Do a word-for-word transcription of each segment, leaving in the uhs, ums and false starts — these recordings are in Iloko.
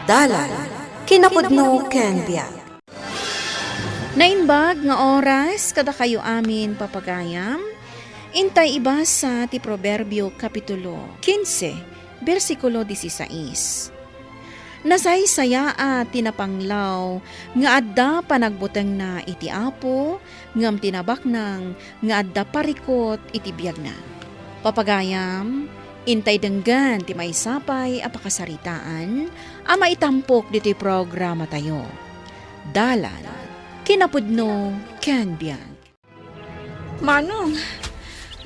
Dalan, kinapudno ken biag. Naimbag nga oras kadakayo amin, papagayam. Intay ibasa ti Proverbio, Kapitulo kinse, bersikulo disisais. Nasaysayaat ti napanglaw nga adda panagbutengna iti Apo, ngem ti nabaknang nga adda parikut iti biagna. Papagayam, intay denggen ti maysa pay a pakasaritaan a maitampok ditoy programatayo. Dalan, kinapudno, ken biag. Manong,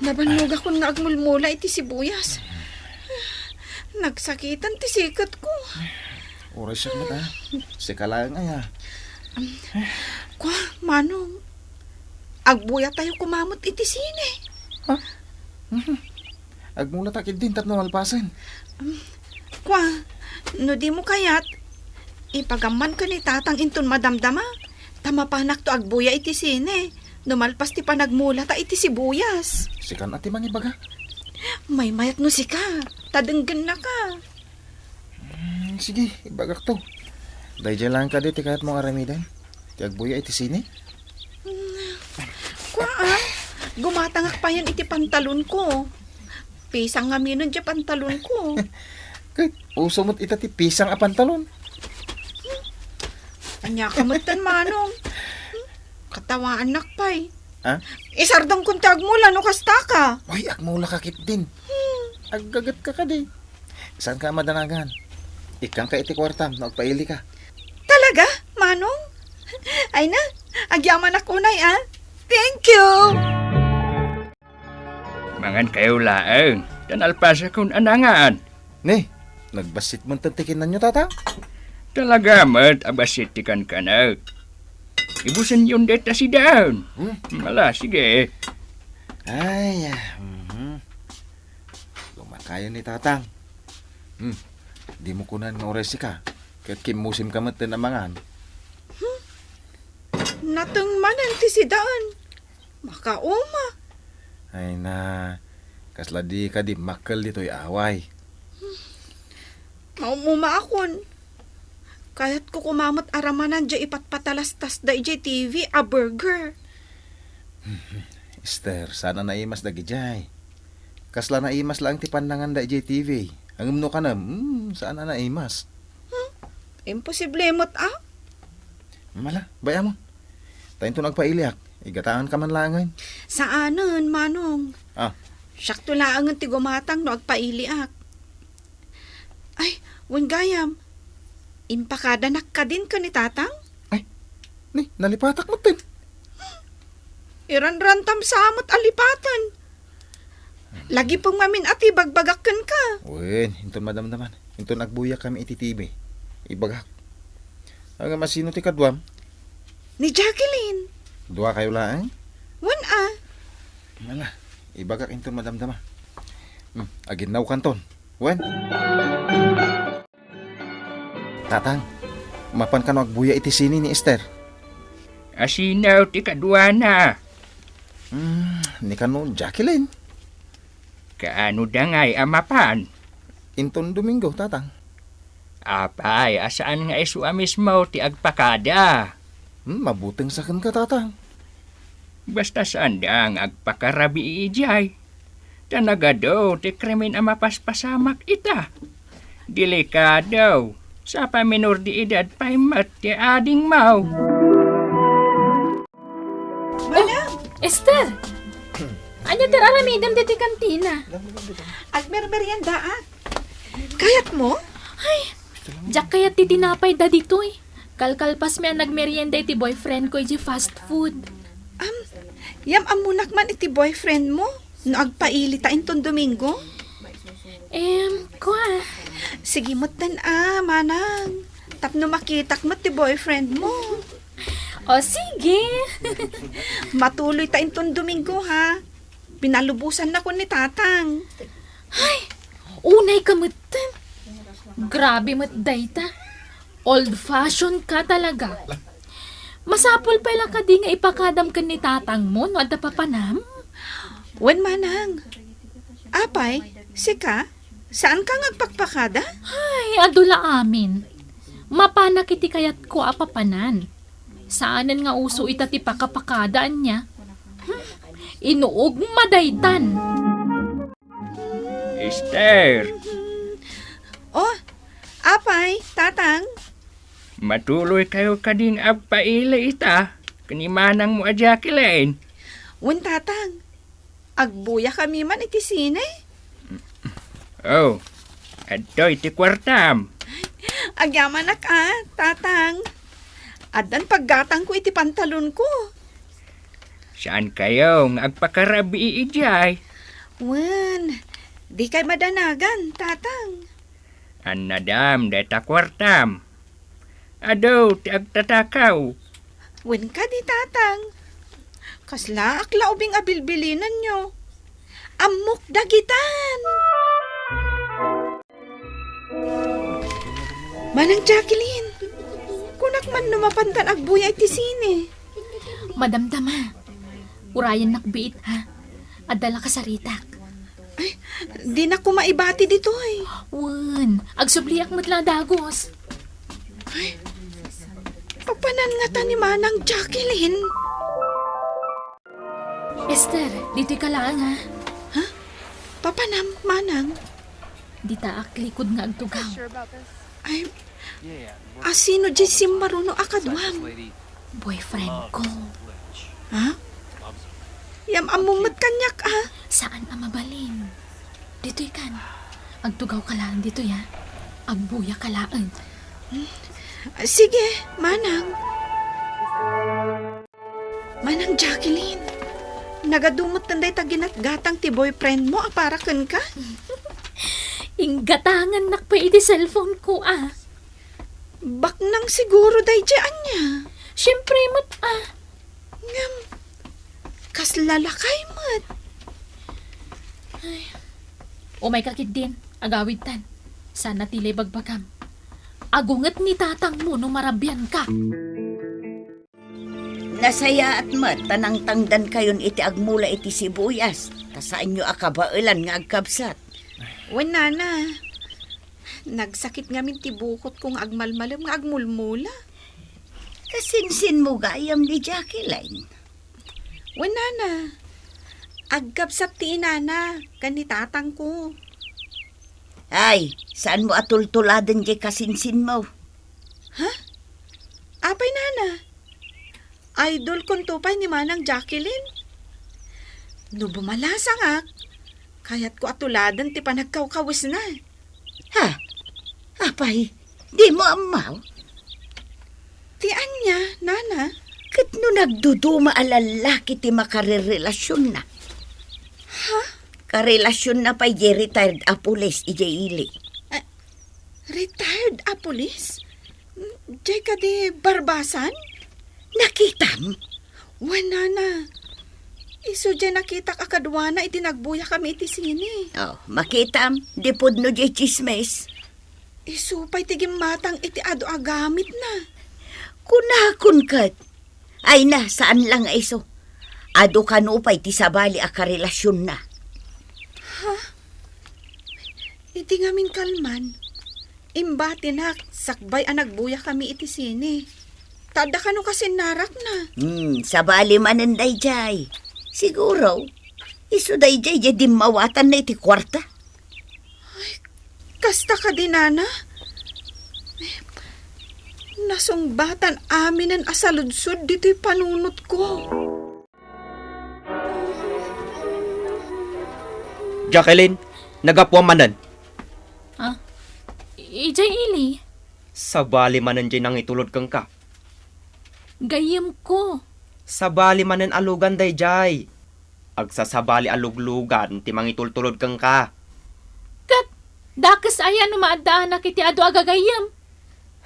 nabannogakon nga agmulmula iti sibuyas. Nagsakitan ti siketko. Oras siya met, ah. Sika laeng, ay, ah. Kua, Manong, agbuyatayo koma met iti sine. Ha? Mhm. Agmulatak idin tapno malpasen. Kua, no dimo kayat, ipagamman ken ni Tatang inton madamdama, ta mapanakto agbuya iti sine, no malpas ti panagmulata iti sibuyas. Sikan a ti mangibaga. Maymayat no sika, ta denggennaka. Hmm, sige, ibagakto. Daydiay laeng kadi ti kayatmo nga aramiden? Ti agbuya iti sine? Kua, ah, gumatangak payen iti pantalonko. Pisang ngamin diay pantalonko. Ket uso met ita ti pisang a pantalon. Ania ka metten, Manong? Katawaannak pay. Ha? Isardengkon ti agmula no kastaka. Oy, agmulaka ketdin. Aggagetka kadi. Saanka a madanagan. Ikkanka iti kuartam no agpailika. Talaga, Manong? Ay na, agyamanak unay, ah. Thank you! Mangankayo laeng, ta nalpasakon a nangan. Ne, nagbassit man ti kinanyo, Tatang? Talaga met a bassit ti kankanak. Ibusenyon dayta sidaen. Hmm? Ala, sige. Ay, ah, mhm. Lumakayo ni Tatang. Hmm, dimo kunan nga uray sika, ket kimmusimka met ti namangan. Nateng manen ti sidaen. Makauma. Ay na, kasla dika dimmakkel ditoy away. Maumuma akon. Kayatko koma met a ramanan diay ipatpatalastas daydiay T V a burger. Esther, saan a naimas dagidiay. Kasla naimas laeng ti pannangan daydiay T V. Ngem no kanem, hmm, saan a naimas. Hmm? Imposible met, ah? Mala, bay-amon. Ta inton agpailiak, igataanka man laengen. Saanen, Manong. Ah. Siakto laengen ti gumatang no agpailiak. Ay, wen gayam. Impakadanak kadin ken ni Tatang? Ay, ni, nalipatak metten. Iranrantam sa met a lipaten. Lagipem ngamin a ti ibagbagak kenka. Wen, inton madamdaman. Inton agbuya kami iti T V. Ibagak. Ngem a sino ti kaduam? Ni Jacqueline. Dua kayo laeng? Wen a. Mala, ibagak inton madamdama. Hmm, aginnaw kanton. Wen? Tatang, mapan kano agbuya iti sine ni Esther? A sino ti kaduana? Hmm, ni kano Jacqueline. Kaano da ngay a mapan? Inton Domingo, Tatang. Apay, a saan nga isu a mismo ti agpakada? Hmm, mabuteng sa kenka, Tatang. Basta saan da nga agpakarabii idiay. Ta nagadu ti krimen a mapaspasamak ita. Delikado. Sapay minor de edad pay met ti adingmo. Oh, Esther! Ania ti aramidem ditoy kantina? Agmermeriendaak. Kayatmo? Ay, diak kayat ti tinapay da ditoy. Kalkalpasmi a nagmerienda iti boyfriend ko iti fast food. Am, yam-ammonak man iti boyfriend mo no agpailita inton Domingo? Em, kua. Sige metten a, manang. Tapno makitak met ti boyfriend mo. O, sige. Matuloy ta inton Domingo, ha? Pinalubosan na kun ni Tatang. Ay, unay ka metten. Grabe met dayta. Old fashion ka talaga. Masapul pay la kadi nga ipakadam ken ni tatang mo no adda papanam? Wen manang. Apay, sika? Saan ka nga agpakpakada? Ay, adu la amin. Mapanak iti kayatko a papanan. Saanen nga uso ita ti pakapakada, ania? Hmm, inuog madaytan. Esther! Oh, apay, tatang? Matuloykayo kadi nga agpaili ita ken ni manangmo a Jacqueline? Wen, tatang. Agbuyakami man iti sine. Oh, adtoy ti kuartam. Agyamanak a, tatang. Addan paggatangko iti pantalonko. Saankayo nga agpakarabii idiay? Wen, dikay madanagan, tatang. Annadam dayta kuartam. Adu ti agtatakaw. Wen kadi, tatang. Kaslaak la ubing a bilbilinenyo. Ammok dagitan. Manang Jacqueline, kunak man no mapantan agbuya iti sine. Madamdama. Urayennak biit, ha? Adda la kasaritak. Ay, dinak koma ibati ditoy. Wen, agsubliak met la dagus. Ay, papanan ngata ni Manang Jacqueline? Esther, ditoy ka laeng, ha? Ha? Papanam, Manang? Ditaak likod nga agtugaw. Ay, a, sino diay simmaruno a kaduam? Boyfriend ko. Ha? Yam-ammom met kaniak, a? Saan a mabalin. Ditoy kan. Agtugaw ka laeng ditoy, a. Agbuya ka laeng. Hmm. Sige, Manang. Manang Jacqueline, nagadu met dayta ginatgatang ti boyfriend mo a para kenka? Inggatangannak pay iti cellphone ko, a. Baknang siguro daydiay, ania? Siempre met, a. Ngem, kasla lakay met. Ay. Umayka ketdin, agawidtan. Saan a ti la ibagbagam. Agunget ni tatangmo no marabianka. Nasayaat met ta nangtangdankayon iti agmula iti sibuyas, ta saanyo a kabaelan nga agkabsat. Wen, nana. Nagsakit ngamin ti bukotko nga agmalmalem nga agmulmula. Kasinsinmo gayam ni Jacqueline? Wen, nana. Agkabsat ti inana ken ni tatangko. Ay, saanmo a tultuladen diay kasinsinmo? Ha? Apay, nana? Idolkonto pay ni Manang Jacqueline. No bumalasangak, kayatko a tuladen ti panagkawkawisna. Ha? Apay, dimo ammo? Ti ania, nana? Ket no nagduduma a lallaki ti makarerelasionna? Ha? Karelasionna pay diay retired a pulis idiay ili. Eh, retired a pulis? Diay kadi Barbasan? Nakitam? Wen, nana. Isu diay nakitak a kaduana iti nagbuyakami iti sine. Oh, makitam, di pudno diay tsismis. Isu pay ti gimmatang iti adu a gamitna. Kunakon ket, ay na, saan la nga isu. Adu kano pay ti sabali a karelasionna. Ha? Iti ngamin kalman, imbatinak sakbay a nagbuyakami iti sine. Ta adda kano kasinnarakna. Hmm, sabali manen daydiay. Siguro, isu daydiay diay dimmawatanna iti kuarta. Ay, kasta kadi, nana? Nasungbatan aminen a saludsod ditoy panunotko. Jacqueline, naggapuam manen. Ah, idiay ili. Sabali manen diay nangitulod kenka. Gayyemko. Sabali manen a lugan daydiay. Agsasabali a luglugan ti mangitultulod kenka. Ket, dakes aya no maaddaanak iti adu a gagayyem?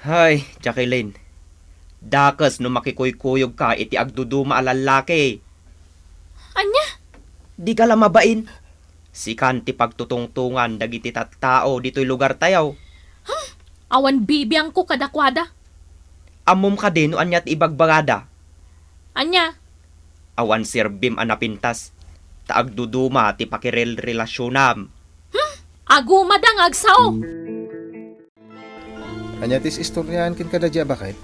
Hay, Jacqueline. Dakes no makikuykuyogka iti agduduma a lallaki. Ania? Dika la mabain. Sikan ti pagtutungtongan dagiti tattao ditoy lugartayo. Hmm, awan bibiangko kadakuada. Ammom kadi no ania ti ibagbagada? Ania? Awan serbim a napintas, ta agduduma ti pakirelrelasionam. Hmm, agumada nga agsao. Ania ti is-istoriaan kenka daydiay a baket?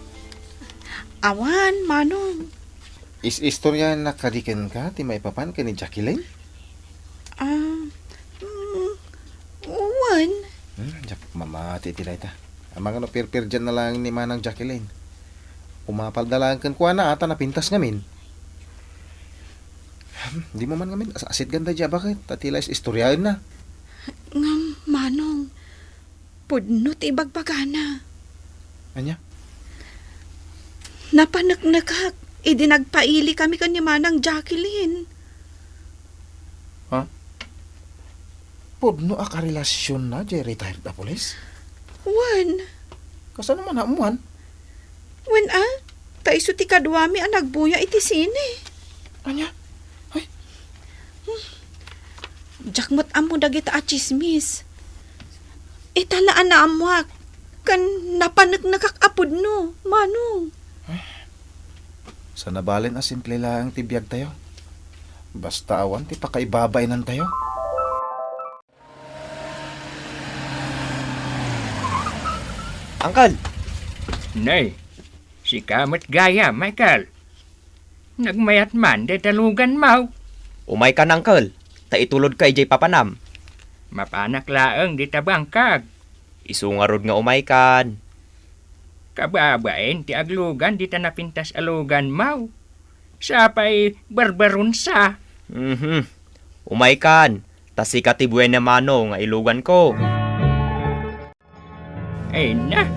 Awan, Manong. Is-istoriaanna kadi kenka ti maipapan ken ni Jacqueline? Ah, mm, wen. Hmm, diak mamati iti dayta. Amangan no pirpirdianna laeng ni Manang Jacqueline. Umapalda laeng kenkuana a ta napintas ngamin. Hmm, dimo man ngamin as-asitgan daydiay a baket, ta ti la is-istoriaenna. Ngem, Manong, pudno ti ibagbagana. Ania? Napaneknekak idi nagpailikami ken ni Manang Jacqueline. Ha? Pudno a karelasionna diay retired a pulis? Wen. Kasano man a umwan? Wen a, ta isu ti kaduami a nagbuya iti sine. Ania? Ay. Diak met ammo dagita a tsismis. Ita la a naammoak, ken napaneknekak a pudno, Manong. Ay. Saan a balen a simple laeng ti biagtayo. Basta awan ti pakaibabainantayo. Uncle! Nay, sika met gayam, Michael. Nagmayat man dayta luganmo. Umaykan, Uncle, ta itulodka idiay papanam. Mapanak laeng dita bangkag. Isu ngarud nga umaykan. Kababain ti aglugan dita napintas a luganmo. Sapay barbarunsa. Mhm. Umaykan, ta sika ti buena mano nga iluganko. Ay na,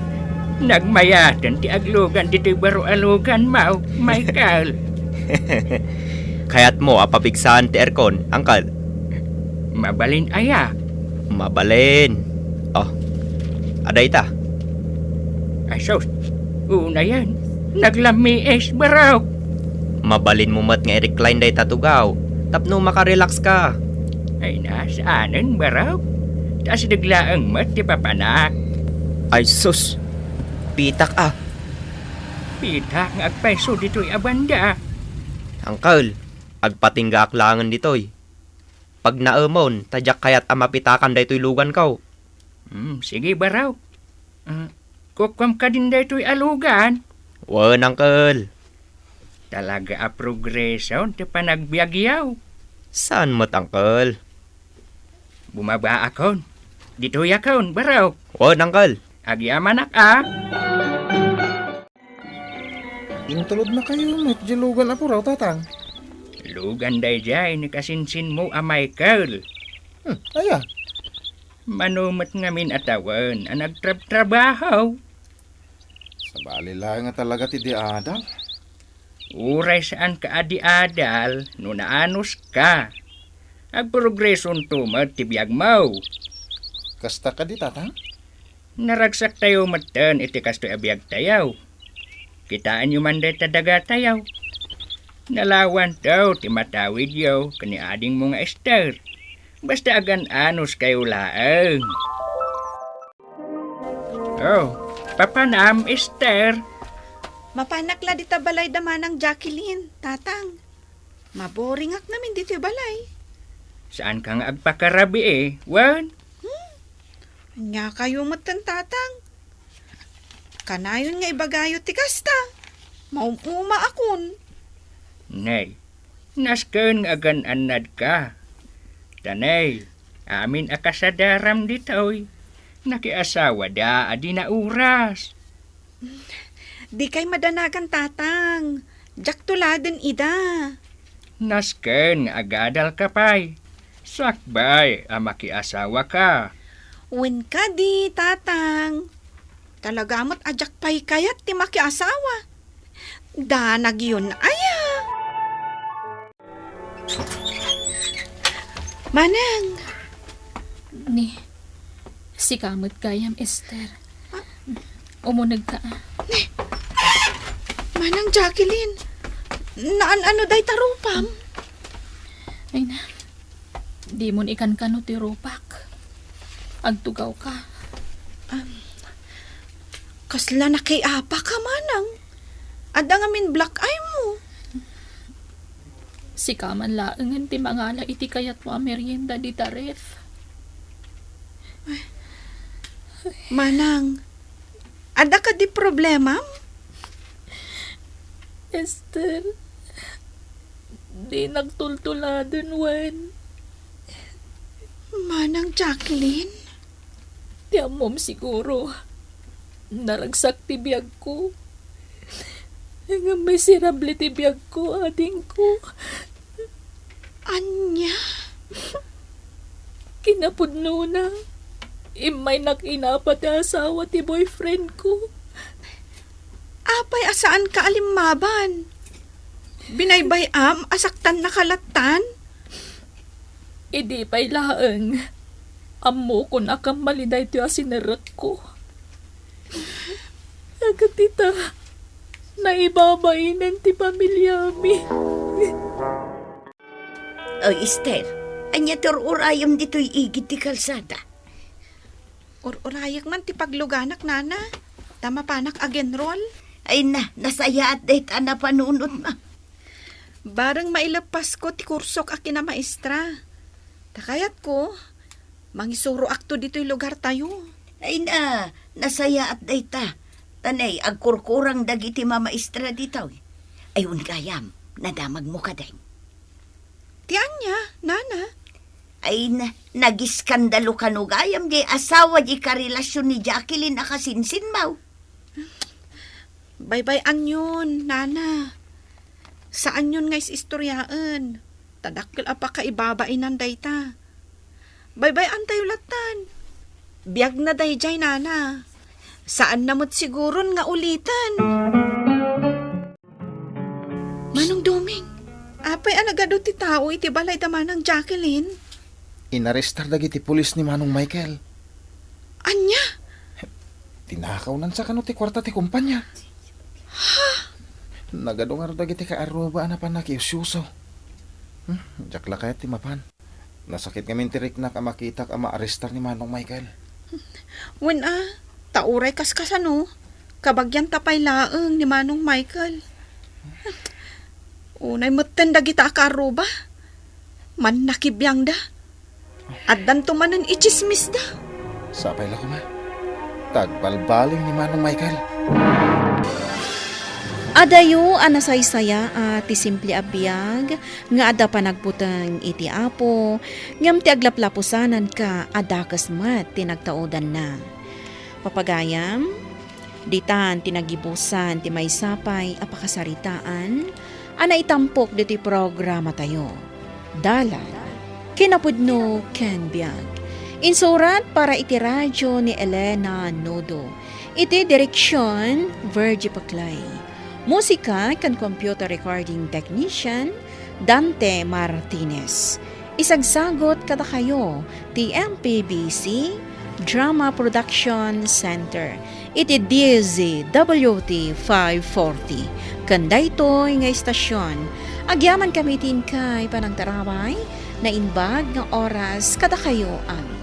nagmayaten ti aglugan ditoy baro a luganmo, Michael. Kayatmo a papigsaan ti aircon, Uncle? Mabalin aya? Mabalin. Oh, adda ita. Ay sus, unayen, naglammiis, barok. Mabalinmo met nga i-recline dayta tugaw tapno makarelax ka. Ay na, saanen, barok. Ta asideg laeng met ti papanak. Ay sus, pitak a. Pitak nga agpayso ditoy a banda. Uncle, agpatinggaak laengen ditoy. Pagnaemon, ta diak kayat a mapitakan daytoy luganko. Hmm, sige, barok. Ah, kukuam kadin daytoy a lugan? Wen, Uncle. Talaga a progreson ti panagbiagyo. Saan met, Uncle? Bumabaakon. Ditoyakon, barok. Wen, Uncle. Agyamanak a. Intulodnakayo met diay lugan a puraw, Tatang. Lugan daydiay ni kasinsinmo a Michael. Hmm, aya? Mano met ngamin a tawen a nagtrabtrabaho. Sabali laeng a talaga ti di adal. Uray saanka a di adal no naanuska. Agprogresonto met ti biagmo. Kasta kadi, Tatang? Naragsaktayo metten iti kastoy a biagtayo. Kitaenyo man dayta dagatayo. Nalawanto ti matawidyo ken ni adingmo nga Ester. Basta agan-anuskayo laeng. Oh, papanam, Ester? Mapanak la dita balay da Manang Jacqueline, Tatang. Maboringak ngamin ditoy balay. Saanka nga agpakarabii, wen? Hmm? Ania kayo metten, Tatang? Kanayon nga ibagayo ti kasta. Maum-umaakon. Nay, nasken nga agan-annadka. Ta nay, amin a kasadaram ditoy, nakiasawada a di nauras. Dikay madanagan, Tatang. Diakto laden ida. Nasken nga agadalka pay. Sakbay a makiasawaka. Wen kadi, Tatang. Talaga met a diak pay kayat ti makiasawa. Danagyon aya. Manang! Ni, sika met gayam, Ester. Ah? Umunegka, ah. Ni, Manang Jacqueline, naan-ano dayta rupam? Ay na, dimon ikankano ti rupak. Agtugawka. Am, kasla nakiapaka, Manang? Adda ngamin black eye mo. Sika man laengen ti mangala iti kayatmo a merienda dita ref. Ay. Manang, Adda kadi problemam? Esther, dinak tultuladen wen. Manang Jacqueline? Ti ammom siguro, naragsak ti biagko. Ngem miserable ti biagko, adingko. Ania? Kinapudnona, immaynak inapa ti asawa ti boyfriendko. Apay a saanka a limmaban? Binaybay-am a saktannaka lattan? Idi pay laeng, ammokon a kammali daytoy a sinerrekko. Agatita, naibabainen ti pamiliami. Oy, Esther, ania ti ur-urayem ditoy igid ti kalsada? Ur-urayek man ti pagluganak, nana. Ta mapanak agenrol. Ay na, nasayaat dayta a napanunotmo. Bareng maileppasko ti kursok a kinamaestra. Ta kayatko, mangisuroakto ditoy lugartayo. Ay na, nasayaat dayta. Ta nay, agkurkurang dagiti mamaestra ditoy. Ay, wen gayam, nadamagmo kadin. Ti ania, nana? Ay, na, nagiskandalo kano gayam di asawa di karelasion ni Jacqueline a kasinsinmaw. Baybay-anyon, nana. Saanyon nga is-istoriaen. Ta dakkel a pakaibabainan dayta. Baybay-antayo lattan. Biagna daydiay, nana. Saanna met siguron nga uliten. Manong Doming, apay a nagadu ti tao iti balay da Manang Jacqueline? Inarestar dagiti pulis ni Manong Michael. Ania? Tinakawnansa kano ti kuarta ti kumpanya. Ha? Nagadu ngarud dagiti kaarruba a napan nakiusiuso. Hmm, diak la kayat ti mapan. Nasakit ngamin ti riknak a makitak a maarestar ni Manong Michael. Wen a, ta uray kaskasano, kabagianta pay laeng ni Manong Michael. Unay metten dagita a kaarruba. Mannakibiangda. Addanto manen itsismisda. Sapay la koma. Ta agbalbaliw ni Manong Michael. Adayo a nasaysayaat ti simple a biag nga adda panagbuteng iti Apo, ngem ti aglaplapusananka a dakes met ti nagtaudanna. Papagayam, ditan ti nagibusan ti maysa pay a pakasaritaan a naitampok ditoy programatayo. Dalan, kinapudno ken biag. Insurat para iti radio ni Elena Nodo. Iti direksion, Virgie Paclay. Musika ken computer recording technician, Dante Martinez. Isagsagot kadakayo ti M P B C Drama Production Center iti D Z W T five forty. Ken daytoy nga istasyon, agyamankami iti inkay panangtarabay, naimbag nga oras kadakayo amin.